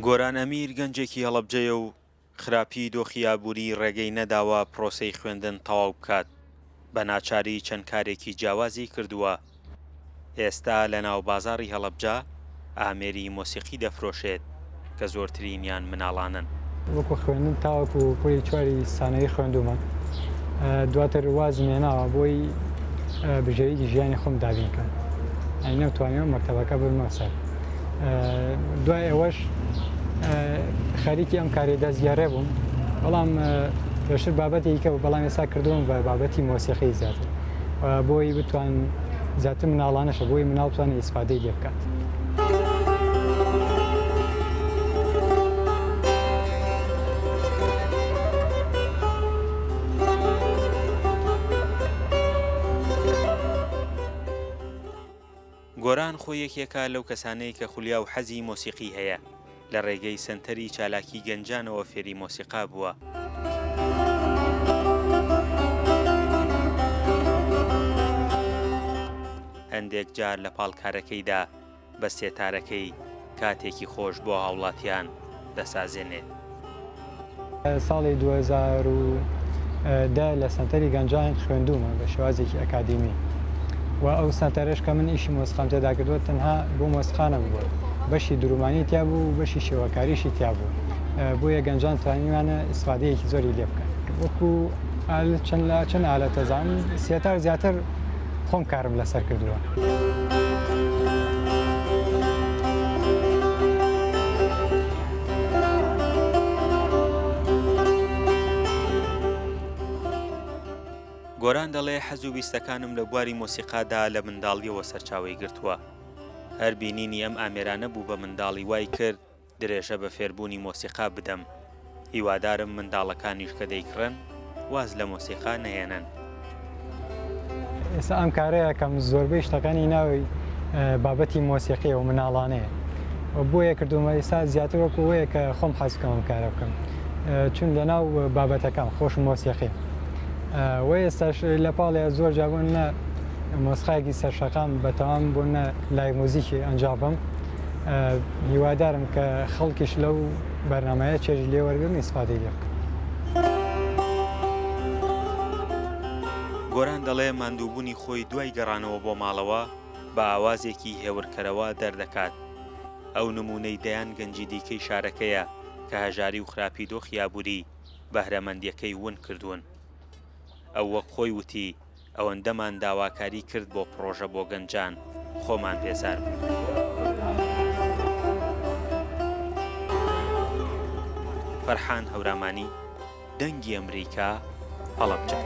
گۆران ئەمیر گەنجێکی هەڵەبجەیە و خراپیی دۆخی ئابووری ڕێگەی نەداوە پرۆسەی خوێندن تەواو بکات، بە ناچاری چەند کارێکی جیاوازی کردووە، ئێستا لە ناو بازاڕی هەڵەبجە ئامێری مۆسیقی دەفرۆشێت کە زۆرترینیان مناڵانن. وەکو خوێندن تاوەکو پۆلی چواری سانەوی خوێندوومە، دواتر وازم هێناوە بۆی بژێویی ژیانی خۆم دابین کەم، یانی نەمتوانیوە مەکتەبەکە ببمە سەر. دوای ئەوەش خەریکی ئەم کاری دەستگێڕێ بووم، بەڵام پێشتر بابەتێکی کە بوو، بەڵام ئێستا کردووم بە بابەتی مۆسیقی زیاتر بۆی بتوان زیاتر مناڵانەشە بۆی مناڵ بتوانێت ئیسفادەی لێ بکات. گۆران خۆی یەکێکە لەو کەسانەی کە خولیا و حەزی مۆسیقی هەیە، لە ڕێگەی سەنتەری چالاکی گەنجانەوە فێری مۆسیقا بووە. هەندێک جار لە پاڵ کارەکەیدا بە سێتارەکەی کاتێکی خۆش بۆ هاوڵاتیان دەسازێنێت. ساڵی 2010 لە سەنتەری گەنجان خوێندوومە بە شێوازێکی ئەکادیمی و ئەو سەنتەرەش کە من ئیشی مۆسیقام تێدا کردووە تەنها بۆ مۆسیقا نەبووە، بەشی درومانی تیا بوو و بەشی شێوەکاریشی تیا بوو، بۆیە گەنجان توانیویانە ئیسفادەیەکی زۆری لێ بکەن. وەکو چەند چەند ئالەت دەزانم، سێتار زیاتر خۆم کارم لەسەر کردووە. گۆران دەڵێ حەز و ویستەکانم لە بواری مۆسیقادا لە منداڵییەوە سەرچاوەی گرتووە. هەر بینینی ئەم ئامێرانە بوو بە منداڵی وای کرد درێژە بە فێربوونی مۆسیقا بدەم، هیوادارم منداڵەکانیش کە دەیکڕن واز لە مۆسیقا نەهێنن. ئێستا ئەم کارە ئەکەم زۆربەی شتەکانی ناوی بابەتی مۆسیقیە و مناڵانەیە و بۆیە کردومە ئێستا زیاتر وەکو وەیە کە خۆم حەز بکەم ئەم کارە بکەم چون لە ناو بابەتەکان خۆشم مۆسیقیە و ئێستاش لە پاڵێ زۆر جا بۆ نە مۆسیقایەکی سەرشەقام بەتەوام بۆ نە لای موزیکی ئەنجام بم هیوادارم کە خەڵکیش لەو بەرنامەیە چێژی لێ وەرگرن ئیسفادەی لێ بکەن. گۆران دەڵێ ماندووبوونی خۆی دوای گەڕانەوە بۆ ماڵەوە بە ئاوازێکی هێورکەرەوە دەردەکات. ئەو نموونەی دەیان گەنجی دیکەی شارەکەیە کە هەژاری و خراپی دۆخی ئابووری بەهرەمەندییەکەی ون کردوون. ئەو وەک خۆی وتی ئەوەندەمان داواکاری کرد بۆ پڕۆژە بۆ گەنجان خۆمان بێزار بووین. فەرحان هەورامانی، دەنگی ئەمریکا، هەڵەبجە.